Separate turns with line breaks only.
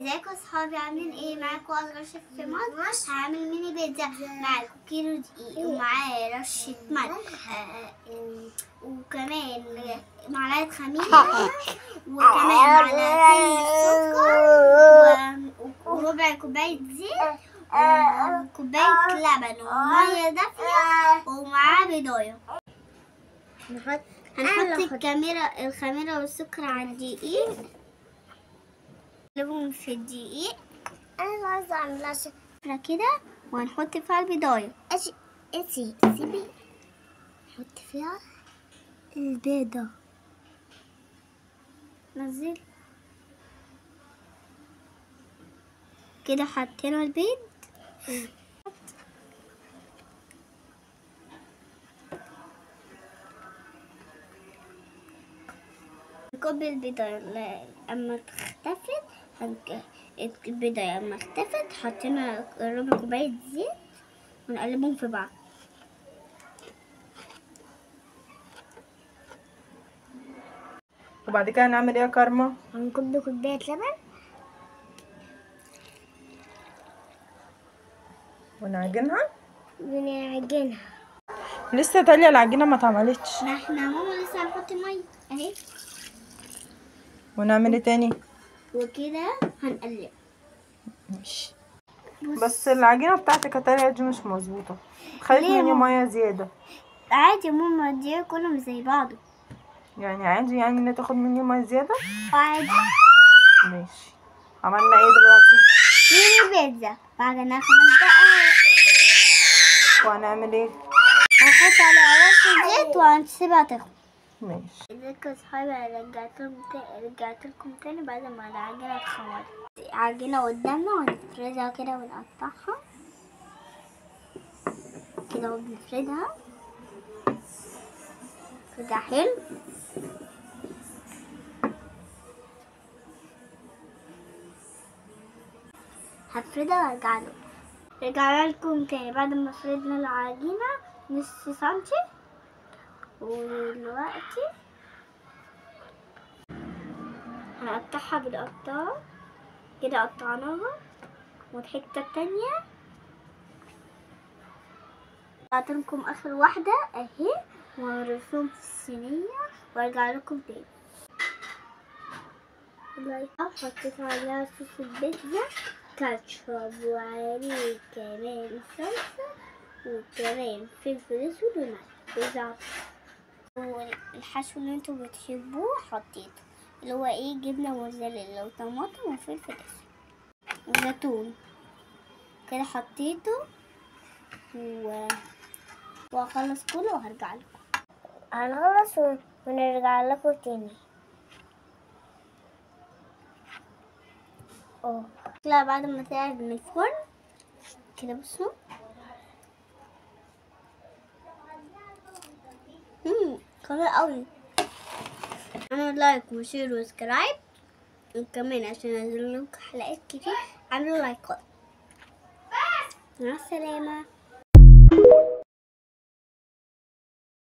ازيكم اصحابي؟ عاملين ايه؟ معاكم اصغر شيف في مصر. هعمل ميني بيتزا. معاكم كيلو دقيق ومعاه رشه ملح وكمان معلقه خميره وكمان معلقتين سكر وربع كوباية زيت وكوبايه لبن ومية دافيه ومعاه بيضايه. هنحط الخميره والسكر على الدقيق، نقلبهم في الدقيق.
انا عايزه اعملها
كده، وهنحط فيها البيضايه.
انتي سيبي، نحط فيها البيضة.
نزل كده، حطينا البيض. نكب البيضة اما اختفت. البيضة اما اختفت حطينا ربع كوباية زيت ونقلبهم في بعض.
وبعد كده هنعمل ايه يا كارما؟
هنكب كوباية لبن
ونعجنها.
بنعجنها
لسه تالية، العجينة ما اتعملتش.
ما احنا ماما لسه هنحط مية اهي.
ونعمل ايه تاني؟
وكده هنقلب.
ماشي، بس العجينة بتاعتك يا تالية دي مش مظبوطة، خليت مني مية زيادة.
عادي يا ماما، دي كلهم زي بعض
يعني. عادي يعني ان تاخد مني مية زيادة؟
عادي.
ماشي، عملنا ايه دلوقتي؟
ميني بيتزا بعجناها 5 دقايق.
وهنعمل ايه؟
هنحط عليها رشه زيت وهنسيبها تخمر.
ماشي.
ازيكم يا صحابي؟ رجعت لكم تاني بعد ما العجينة اتخمرت. العجينة قدامنا وهنفردها كده ونقطعها كده، وبنفردها كده حلو. هفردها وارجع لكم. رجعنا لكم تاني بعد ما فردنا العجينة نص سنتي، ودلوقتي هنقطعها بالقطاعة كده. قطعناها، والحتة التانية قطعت لكم اخر واحدة اهي، وهرصهم في الصينية وارجع لكم تاني. حطيت عليها صوص البيتزا، كاتشب، وعليه كمان صلصة وكمان فلفل اسود وملح وزعتر، والحشو اللي انتوا بتحبوه حطيته، اللي هو ايه؟ جبنه موزاريلا وطماطم وفلفل اسود وزيتون كده حطيته. وهخلص كله وهرجع لكم.
هنخلص ونرجع لكم تاني.
لا، بعد ما طلعت من الفرن كده بصوا، قوي قوي. اعملوا like و share و subscribe، وكمان عشان انزل لكم حلقات كتير اعملوا لايكات. مع السلامة.